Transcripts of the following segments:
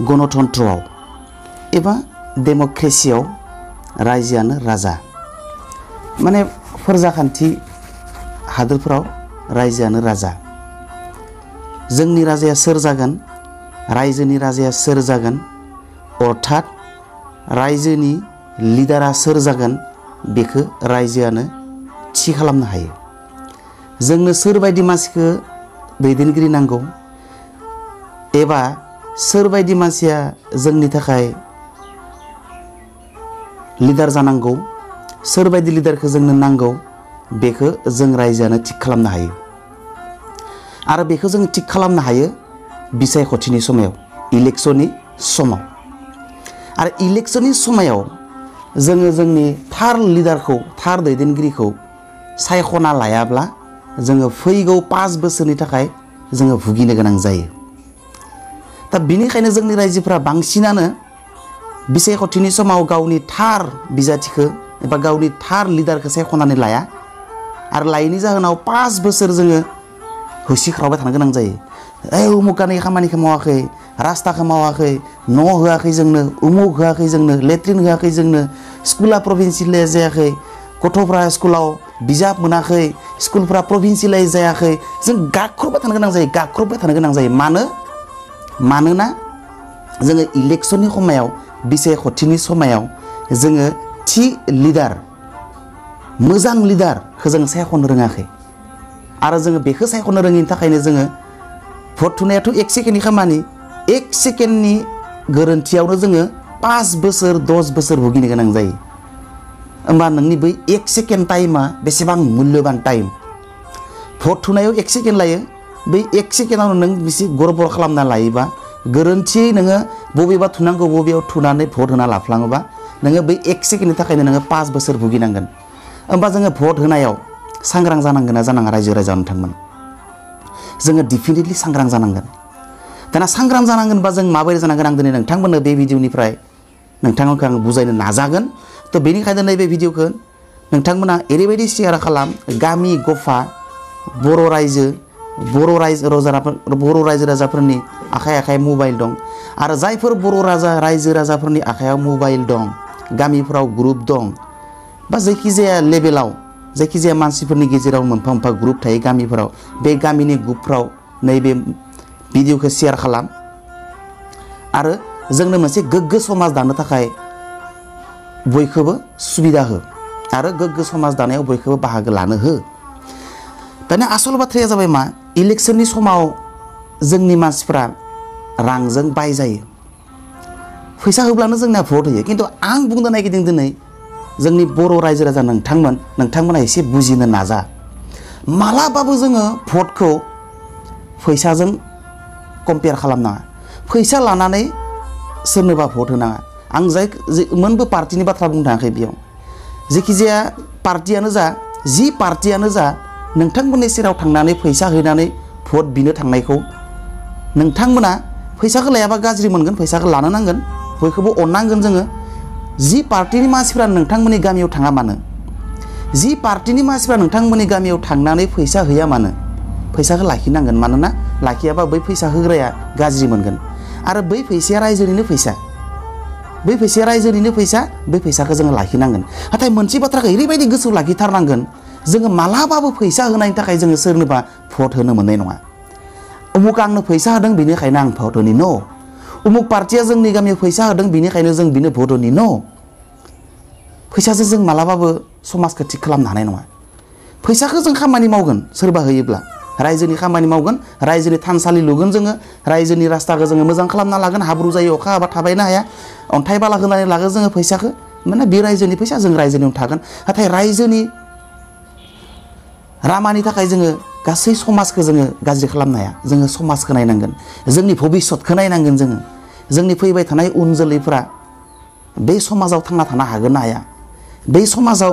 गणतन्त्रआव एबा डेम'क्रेसियाव रायजोआनो राजा माने फोरजाखान्थि हादोरफोराव रायजोआनो राजा जोंनि राजाया सोर जागोन रायजोनि राजाया सोर जागोन अर्थात रायजोनि लिडारा सोर जागोन बेखौ रायजोआनो थि खालामनो हायो जोंनो सोरबायदि मानसिखौ दैदेनगिरि नांगौ एबा सोरबायदि मानसिया जोंनि थाखाय लिडार जानांगौ सोरबायदि लिडारखौ जोंनो नांगौ बेखौ जों रायजोआनो थिग खालामनो हायो आरो बेखौ जों थिग खालामनो हायो बिसायख'थिनि समाव इलेक्शननि समाव आरो इलेक्शननि समाव जोङो जोंनि थार लिडारखौ थार दैदेनगिरिखौ सायख'ना लायाब्ला जोङो फैगौ 5 बोसोरनि थाखाय जोङो भुगिनो गोनां जायो दा बिनिखायनो जोंनि रायजोफोरा बांसिनानो बिसायख'थिनि समाव गावनि थार बिजाथिखौ एबा गावनि थार लिडारखौ सायख'नानै लाया आरो लायैनि जाहोनाव 5 बोसोर जोङो होसिख्रावबाय थानो गोनां जायो उमुकानि खामानिखौ मावाखै रास्ताखौ मावाखै न' होआखै जोंनो उमुक होआखै जोंनो लेट्रिन होआखै जोंनो स्कुला प्रभिन्सियेलाइज जायाखै गथ'फ्रा स्कुलाव बिजाब मोनाखै स्कुलफ्रा प्रभिन्सियेलाइज जायाखै जों गाख्रबबाय थानो गोनां जायो मानोना जोङो इलेक्शननि समाव बिसायख'थिनि समाव जोङो थि लिडार मोजां लिडारखौ जों सायख'नो रोङाखै आरो जोङो बेखौ सायख'नो रोङिनि थाखायनो जोङो भट थुनायाथ' 1 सेकेन्डनि खामानि 1 सेकेन्डनि गोरोन्थियावनो जोङो 5 बोसोर 10 बोसोर भुगिनो गोनां जायो होमबा नोंनि बै 1 सेकेन्ड टाइमा बेसेबां मुल्यबान टाइम भट थुनायाव 1 सेकेन्ड लायो बै 1 सेकेन्डआवनो नों बिसि गरबर खालामना लायोबा गोरोन्थियै नोङो बबेबा थुनांगौ बबेयाव थुनानै भट होना लाफ्लाङोबा नोङो बै 1 सेकेन्डनि थाखायनो नोङो 5 बोसोर भुगिनांगोन होमबा जोङो भट होनायाव सांग्रां जानांगोन ना जानाङा रायजो राजा नोंथांमोन जोङो डेफिनेटलि सांग्रां जानांगोन दाना सांग्रां जानांगोनबा जों माबोरै जानांगोन आं दिनै नोंथांमोननो बे भिडिअनिफ्राय नोंथांमोनखौ आं बुजायनो नाजागोन थ' बेनिखायनो नैबे भिडिअखौ नोंथांमोना ओरैबायदि शेयार खालाम गामि गफा बर' रायजो राजाफोरनि आखाइ मबाइल दं आरो जायफोर बर' रायजो राजाफोरनि आखायाव मबाइल दं गामिफोराव ग्रुप दं बा जायखिजाया लेभेलाव जायखिजाया मानसिफोरनि गेजेराव मोनफा मोनफा ग्रुप थायो गामिफोराव बे गामिनि ग्रुपफ्राव नैबे भिडिअखौ शेयार खालाम आरो जोंनो मोनसे गोग्गो समाज दानो थाखाय बयखौबो सुबिदा हो आरो गोग्गो समाज दानायाव बयखौबो बाहागो लानो हो दानिया आसल बाथ्राया जाबाय मा इलेक्शननि समाव जोंनि मानसिफ्रा रांजों बायजायो फैसा होब्लानो जोंना भट होयो खिन्थु आं बुंनो नागिरदों दिनै जोंनि बर' रायजो राजा नोंथांमोना एसे बुजिनो नाजा मालाबाबो जोङो भटखौ फैसाजों कम्पेयार खालामनाङा फैसा लानानै सोरनोबा भट होनाङा आं मोनबो पार्टिनि बाथ्रा बुंनो थाङाखै बेयाव जेखिजाया पार्टियानो जा जि पार्टियानो जा नोंथांमोननि सेराव थांनानै फैसा हैनानै भट बिनो थांनायखौ नोंथांमोना फैसाखौ लायाबा गाज्रि मोनगोन फैसाखौ लानो नांगोन बयखौबो अननांगोन जोङो जि पार्टिनि मानसिफ्रा नोंथांमोननि गामियाव थाङा मानो जि पार्टिनि मानसिफ्रा नोंथांमोननि गामियाव थांनानै फैसा होया मानो फैसाखौ लाखिनांगोन मानोना लाखियाबा बै फैसा होग्राया गाज्रि मोनगोन आरो बै फैसाया रायजोनिनो फैसा बै फैसाखौ जोङो लाखिनांगोन नाथाय मोनसे बाथ्राखौ ओरैबायदि गोसोआव लाखिथारनांगोन जोङो मालाबाबो फैसा होनायनि थाखाय जोङो सोरनोबा भट होनो मोननाय नङा उमुक आंनो फैसा होदों बेनिखायनो आं भट होनि न' उमुक पार्टिया जोंनि गामियाव फैसा होदों बेनिखायनो जों बिनो भट होनि न' फैसाजों जों मालाबाबो समाजखौ थिग खालामनो हानाय नङा फैसाखौ जों खामानि मावगोन सोरबा होयोब्ला रायजोनि खामानि मावगोन रायजोनि थानसालि लुगोन जोङो रायजोनि रास्ताखौ जोङो मोजां खालामना लागोन हाब्रु जायो अखा हाबा थाबायनो हाया अन्थाइ बाला होनानै लागोन जोङो फैसाखौ माने बे रायजोनि फैसा जों रायजोनियाव थागोन नाथाय रायजोनि रामानि थाखाय जोङो गासै समाजखौ जोङो गाज्रि खालामनो हाया जोङो समाजखौ नायनांगोन जोंनि भबिष्यतखौ नायनांगोन जोंनि फैबाय थानाय उन जोलैफ्रा बे समाजाव थांना थानो हागोन ना हाया बै समाजाव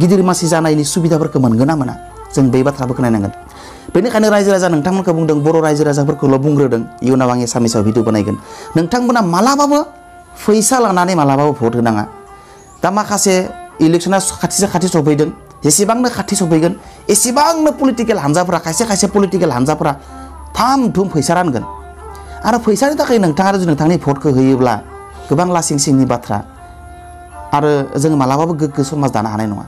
गिदिर मानसि जानायनि सुबिदाफोरखौ मोनगोन ना मोना जों बे बाथ्राफोरखौ नायनांगोन बेनिखायनो रायजो राजा नोंथांमोनखौ बुंदों बर' रायजो राजाफोरखौल' बुंग्रोदों इयुनाव आं एसामिसाव भिडिअ बानायगोन नोंथांमोना मालाबाबो फैसा लानानै मालाबाबो भट होनाङा दा माखासे इलेक्शना खाथि सफैदों जेसेबांनो खाथि सफैगोन एसेबांनो पलिटिकेल हान्जाफोरा खायसे पलिटिकेल हान्जाफोरा थाम थुम फैसा रानगोन आरो फैसानि थाखाय नोंथाङा जुदि नोंथांनि भटखौ होयोब्ला गोबां लासिं सिंनि बाथ्रा आरो जों मालाबाबो गोग्गो समाज दानो हानाय नङा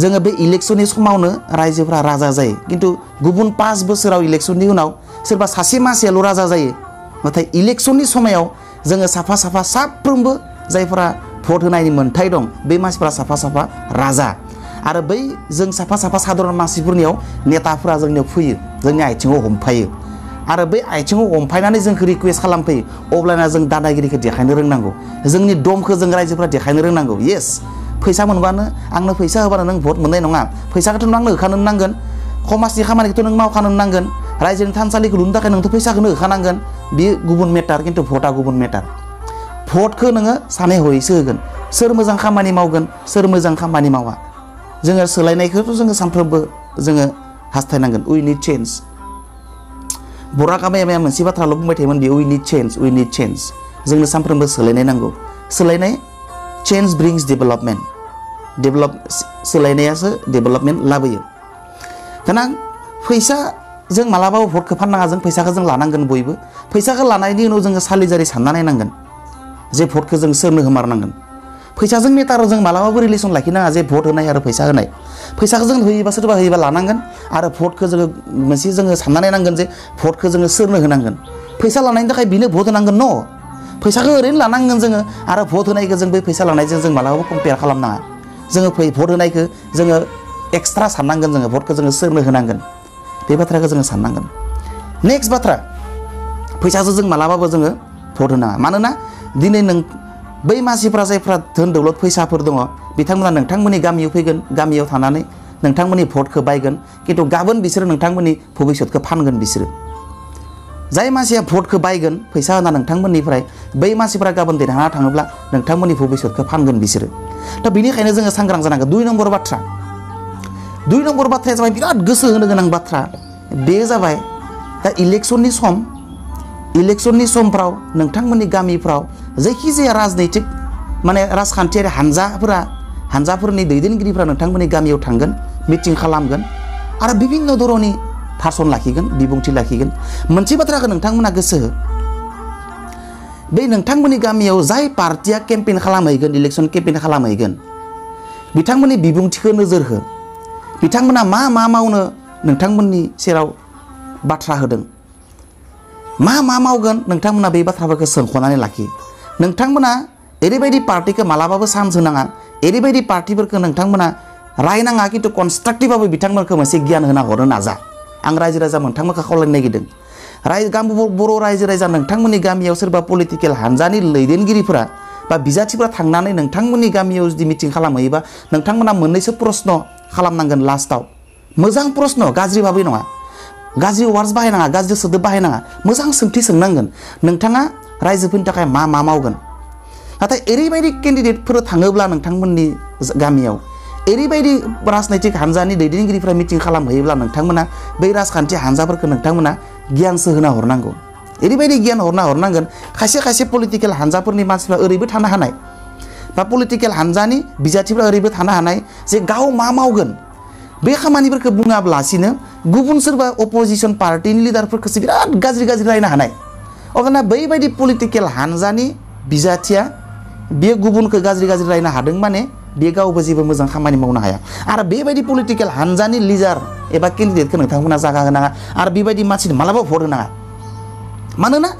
जोङो बे इलेक्शननि समावनो रायजोफोरा राजा जायो किन्तु गुबुन 5 बोसोराव इलेक्शननि उनाव सोरबा सासे मानसियाल' राजा जायो नाथाय इलेक्शननि समायाव जोङो साफा साफा साफ्रोमबो जायफोरा भट होनायनि मोन्थाय दं बे मानसिफोरा साफा साफा राजा आरो बै जों साफा साफा साधारन मानसिफोरनियाव नेताफोरा जोंनियाव फैयो जोंनि आथिङाव हमफायो आरो बै आथिङाव हमफायनानै जोंखौ रिक्वेस्ट खालामफैयो अब्लाना जों दादागिरिखौ देखायनो रोंनांगौ जोंनि दमखौ जों रायजोफोरा देखायनो रोंनांगौ येस फैसा मोनबानो आंनो फैसा होबानो नों भट मोननाय नङा फैसाखौथ' नों आंनो होखानो नांगोन समाजनि खामानिखौथ' नों मावखानो नांगोन रायजोनि थानसालिखौ लुनो थाखाय नोंथ' फैसाखौनो होखानांगोन बेयो गुबुन मेटार किन्तु भटआ गुबुन मेटार भटखौ नोङो सानै हयैसो होगोन सोर मोजां खामानि मावगोन सोर मोजां खामानि मावा जोङो सोलायनायखौथ' जोङो सानफ्रोमबो जोङो हास्थायनांगोन उइ निड चेन्ज बराक आमाया मोनसे बाथ्राल' बुंबाय थायोमोन बेयो उइ निड चेन्ज जोंनो सानफ्रोमबो सोलायनाय नांगौ सोलायनाय चेन्ज ब्रिंस डेभेलप सोलायनायासो डेभेलपमेन्ट लाबोयो दाना फैसा जों मालाबाबो भटखौ फाननाङा जों फैसाखौ जों लानांगोन बयबो फैसाखौ लानायनि उनाव जोङो सालिजारि सानना नायनांगोन जे भटखौ जों सोरनो होमारनांगोन फैसाजों मेटाराव जों मालाबाबो रिलेसन लाखिनाङा जे भट होनाय आरो फैसा होनाय फैसाखौ जों होयोबा सोरबा होयोबा लानांगोन आरो भटखौ जोङो मोनसे जोङो सानना नायनांगोन जे भटखौ जोङो सोरनो होनांगोन फैसा लानायनि थाखाय बिनो भट होनांगोन न' फैसाखौ ओरैनो लानांगोन जोङो आरो भट होनायखौ जों बै फैसा लानायजों जों मालाबाबो कम्पेयार खालामनाङा जोङो भट होनायखौ जोङो एक्सट्रा साननांगोन जोङो भटखौ जोङो सोरनो होनांगोन बे बाथ्राखौ जोङो साननांगोन नेक्स्ट बाथ्रा फैसाजों जों मालाबाबो जोङो भट होनाङा मानोना दिनै नों बै मानसिफ्रा जायफ्रा धोन दौलत फैसाफोर दङ बिथांमोना नोंथांमोननि गामियाव फैगोन गामियाव थानानै नोंथांमोननि भटखौ बायगोन किन्तु गाबोन बिसोरो नोंथांमोननि भबिष्यतखौ फानगोन बिसोरो जाय मानसिया भटखौ बायगोन फैसा होना नोंथांमोननिफ्राय बै मानसिफ्रा गाबोन देरहाना थाङोब्ला नोंथांमोननि भबिष्यतखौ फानगोन बिसोरो दा बेनिखायनो जोङो सांग्रां जानांगोन 2 नम्बर बाथ्राया जाबाय बिराद गोसो होनो गोनां बाथ्रा बे जाबाय दा इलेक्शननि समफ्राव नोंथांमोननि गामिफ्राव जायखिजाया राजनैतिक माने राजखान्थियारि हानजाफोरनि दैदेनगिरिफ्रा नोंथांमोननि गामियाव थांगोन मिटिं खालामगोन आरो बिभिन्न धरननि भाषण लाखिगोन बिबुंथि लाखिगोन मोनसे बाथ्राखौ नोंथांमोना गोसो हो बे नोंथांमोननि गामियाव जाय पार्टिया केम्पेइन खालामहैगोन इलेक्शन केम्पेइन खालामहैगोन बिथांमोननि बिबुंथिखौ नोजोर हो बिथांमोना मा मावनो नोंथांमोननि सेराव बाथ्रा होदों मा मावगोन नोंथांमोना बे बाथ्राफोरखौ सोंख'नानै लाखि नोंथांमोना ओरैबायदि पार्टिखौ मालाबाबो चान्स होनाङा ओरैबायदि पार्टिफोरखौ नोंथांमोना रायनाङा किन्तु कनस्ट्राक्टिभआबो बिथांमोनखौ मोनसे गियान होना हरनो नाजा आं रायजो राजा नोंथांमोनखौ खावलायनो नागिरदों बर' रायजो राजा नोंथांमोननि गामियाव सोरबा पलिटिकेल हानजानि दैदेनगिरिफोरा बा बिजाथिफोरा थांनानै नोंथांमोननि गामियाव जुदि मिटिं खालामहैयोबा नोंथांमोना मोननैसो प्रश्न खालामनांगन लास्टाव मोजां प्रश्न गाज्रि भाबै नङा गाज्रि वार्ड्स बाहायनाङा गाज्रि सोदोब बाहायनाङा मोजां सोंथि सोंनांगोन नोंथाङा रायजोफोरनि थाखाय मा मावगोन नाथाय ओरैबायदि केन्डिडेटफोर थाङोब्ला नोंथांमोननि गामियाव ओरैबायदि राजनैतिक हानजानि दैदेनगिरिफ्रा मिटिं खालामहैयोब्ला नोंथांमोना बै राजखान्थि हानजाफोरखौ नोंथांमोना गियानसो होना हरनांगौ ओरैबायदि गियान हरनांगोन खायसे पलिटिकेल हानजाफोरनि मानसिफ्रा ओरैबो थानो हानाय बा पलिटिकेल हानजानि बिजाथिफ्रा ओरैबो थानो हानाय जे गाव मा मावगोन बे खामानिफोरखौ बुङाब्लासिनो गुबुन सोरबा अपोजिशन पार्टिनि लिडारफोरखौसो बिराद गाज्रि रायनो हानाय अब्लाना बैबायदि पलिटिकेल हानजानि बिजाथिया बे गुबुनखौ गाज्रि रायनो हादों माने बे गावबो जेबो मोजां खामानि मावनो हाया आरो बेबायदि पलिटिकेल हानजानि लिडार एबा केन्डिडेटखौ नोंथांमोना जागा होनाङा आरो बेबायदि मानसिनो मालाबा भट होनाङा मानोना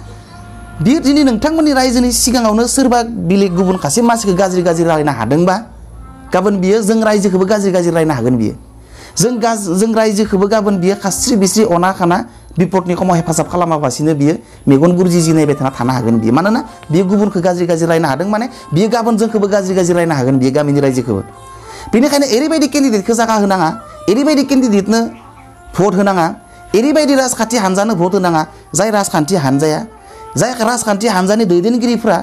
बियो दिनै नोंथांमोननि रायजोनि सिगाङावनो सोरबा बेलेग गुबुन सासे मानसिखौ गाज्रि रायनो हादोंबा गाबोन बियो जों रायजोखौबो गाज्रि रायनो हागोन बियो जों रायजोखौबो गाबोन बियो खास्रि बिस्रि अना खाना बिपदनि समाव हेफाजाब खालामाबासिनो बियो मेगन गुरजि जिनायबाय थानो हागोन बियो मानोना बियो गुबुनखौ गाज्रि रायनो हादों माने बियो गाबोन जोंखौबो गाज्रि रायनो हागोन बियो गामिनि रायजोखौबो बेनिखायनो ओरैबायदि केन्डिडेटखौ जागा होनाङा ओरैबायदि केन्डिडेटनो भट होनाङा ओरैबायदि राजखान्थि हानजानो भट होनाङा जाय राजखान्थि हानजानि दैदेनगिरिफ्रा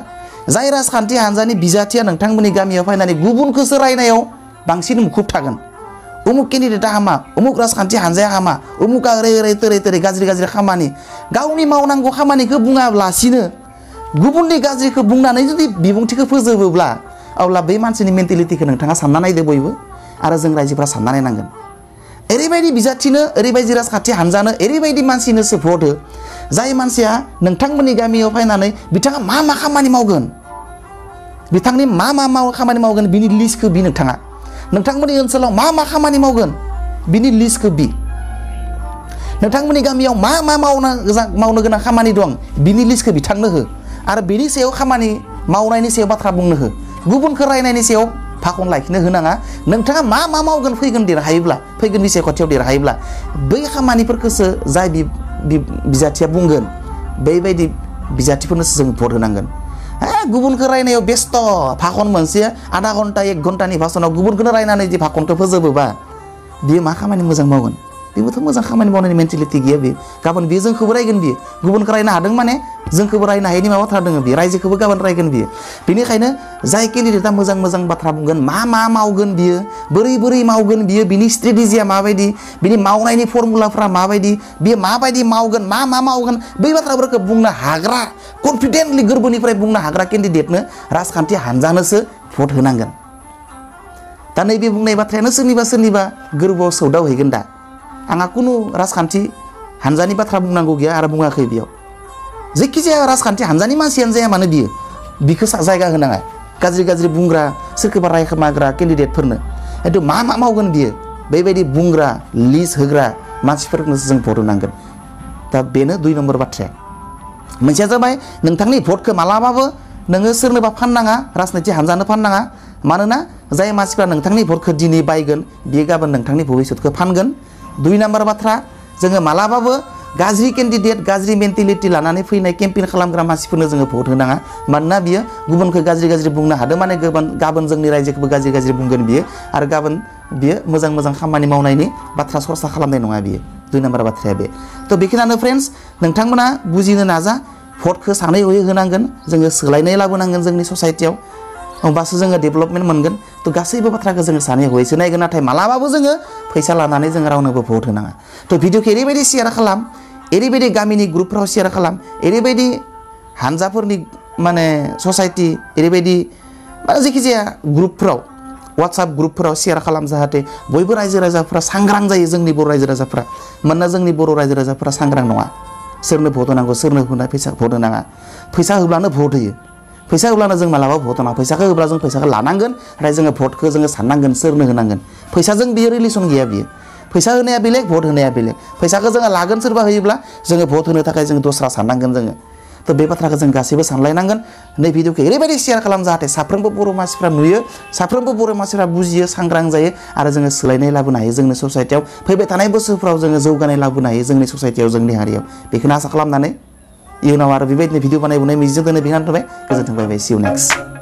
जाय राजखान्थि हानजानि बिजाथिया नोंथांमोननि गामियाव फैनानै गुबुनखौसो रायनायाव बांसिन मुखुब थागोन उमुक केन्डिडेटआ हामा उमुक राजखान्थि हानजाया हामा उमुका ओरै तोरै गाज्रि खामानि गावनि मावनांगौ खामानिखौ बुङाब्लासिनो गुबुननि गाज्रिखौ बुंनानै जुदि बिबुंथिखौ फोजोबोब्ला अब्ला बै मानसिनि मेन्टेलिटिखौ नोंथाङा सानना नायदो बयबो आरो जों रायजोफ्रा सानना नायनांगोन ओरैबायदि बिजाथिनो ओरैबायदि राजखान्थि हानजानो ओरैबायदि मानसिनोसो भट हो जाय मानसिया नोंथांमोननि गामियाव फैनानै बिथाङा मा मा खामानि मावगोन बिथांनि मा खामानि मावगोन बिनि लिस्टखौ बि नोंथांमोननि ओनसोलाव मा मा खामानि मावगोन बिनि लिस्टखौ बि नोंथांमोननि गामियाव मा मावनो गोनां खामानि दं बिनि लिस्टखौ बिथांनो हो आरो बेनि सायाव खामानि मावनायनि सायाव बाथ्रा बुंनो हो गुबुनखौ रायनायनि सायाव फाखन लाखिनो होनाङा नोंथाङा मा मावगोन फैगोन देरहायोब्ला फैगोन बिसाय खाथियाव देरहायोब्ला बै खामानिफोरखौसो जाय बिजाथिया बुंगोन बैबायदि बिजाथिफोरनोसो जों भट होनांगोन गुबुनखौ रायनायाव बेस्थ फाखन मोनसे आधा घन्टा 1 घन्टानि भाषणाव गुबुनखौनो रायनानै जे फाखनखौ फोजोबोबा बियो मा खामानि मोजां मावगोन बेबोथ' मोजां खामानि मावनायनि मेन्टेलिटि गैया बे गाबोन बियो जोंखौबो रायगोन बियो गुबुनखौ रायनो हादों माने जोंखौबो रायनो हायैनि माबा बाथ्रा दङ बियो रायजोखौबो गाबोन रायगोन बियो बेनिखायनो जाय केन्डिडेटआ मोजां बाथ्रा बुंगोन मा मावगोन बियो बोरै मावगोन बियो बिनि स्ट्रेटेजिया माबायदि बिनि मावनायनि फर्मुलाफ्रा माबायदि बियो माबायदि मावगोन मा मावगोन बै बाथ्राफोरखौ बुंनो हाग्रा कनफिडेन्टलि गोरबोनिफ्राय बुंनो हाग्रा केन्डिडेटनो राजखान्थि हानजानोसो भट होनांगोन दा नैबे बुंनाय बाथ्रायानो सोरनिबा गोरबोआव सौदावहैगोन दा आंहा कुनु राजखान्थि हानजानि बाथ्रा बुंनांगौ गैया आरो बुङाखै बेयाव जायखिजाया राजखान्थि हानजानि मानसियानो जाया मानो बिखौ जायगा होनाङा गाज्रि बुंग्रा सोरखौबा रायखोमाग्रा केन्डिडेटफोरनो खिन्थु मा मावगोन बियो बेबायदि बुंग्रा लिस्ट होग्रा मानसिफोरनोसो जों भट होनांगोन दा बेनो 2 नम्बर बाथ्राया मोनसेया जाबाय नोंथांनि भटखौ मालाबाबो नोङो सोरनोबा फाननाङा राजनिति हानजानो फाननाङा मानोना जाय मानसिफ्रा नोंथांनि भटखौ दिनै बायगोन बियो गाबोन नोंथांनि भबिष्यतखौ फानगोन 2 नम्बर बाथ्रा जोङो मालाबाबो गाज्रि केन्डिडेट गाज्रि मेन्टेलिटि लानानै फैनाय केम्पेइन खालामग्रा मानसिफोरनो जोङो भट होनाङा मानोना बियो गुबुनखौ गाज्रि बुंनो हादों माने गाबोन जोंनि रायजोखौबो गाज्रि बुंगोन बियो आरो गाबोन बियो मोजां खामानि मावनायनि बाथ्रा सरसा खालामनाय नङा बियो 2 नम्बर बाथ्राया बे थ' बेखिनियानो फ्रेन्ड्स नोंथांमोना बुजिनो नाजा भटखौ सानै हयै होनांगोन जोङो सोलायनाय लाबोनांगोन जोंनि ससाइटियाव होमबासो जोङो डेभेलपमेन्ट मोनगोन थ' गासैबो बाथ्राखौ जोङो सानै हयैसो नायगोन नाथाय मालाबाबो जोङो फैसा लानानै जोङो रावनोबो भट होनाङा थ' भिडिअखौ ओरैबायदि शेयार खालाम ओरैबायदि गामिनि ग्रुपफ्राव शेयार खालाम ओरैबायदि हानजाफोरनि माने ससाइटि ओरैबायदि माने जायखिजाया ग्रुपफ्राव WhatsApp ग्रुपफोराव शेयार खालाम जाहाथे बयबो रायजो राजाफ्रा सांग्रां जायो जोंनि बर' रायजो राजाफ्रा मानोना जोंनि बर' रायजो राजाफ्रा सांग्रां नङा सोरनो भट होनांगौ सोरनो होनाय फैसा भट होनाङा फैसा होब्लानो भट होयो फैसा होब्लानो जों मालाबा भट होनाङा फैसाखौ होब्ला जों फैसाखौ लानांगोन आरो जोङो भटखौ जोङो साननांगोन सोरनो होनांगोन फैसाजों बियो रिलेसन गैया बियो फैसा होनाया बेलेग भट होनाया बेलेग फैसाखौ जोङो लागोन सोरबा होयोब्ला जोङो भट होनो थाखाय जों दस्रा साननांगोन जोङो थ' बे बाथ्राखौ जों गासैबो सानलायनांगोन नै भिडिअखौ ओरैबायदि शेयार खालाम जाहाथे साफ्रोमबो बर' मानसिफ्रा नुयो साफ्रोमबो बर' मानसिफ्रा बुजियो सांग्रां जायो आरो जोङो सोलायनाय लाबोनो हायो जोंनि ससाइटियाव फैबाय थानाय बोसोरफ्राव जोङो जौगानाय लाबोनो हायो जोंनि ससाइटियाव जोंनि हारियाव बेखौनो आसा खालामनानै इयुनाव आरो बेबायदिनो भिडिअ बानायबावनाय मिजिंजों दोनै बेखिनियानो थाबाय गोजोन्थों बाय बाय सि इउ नेक्स्ट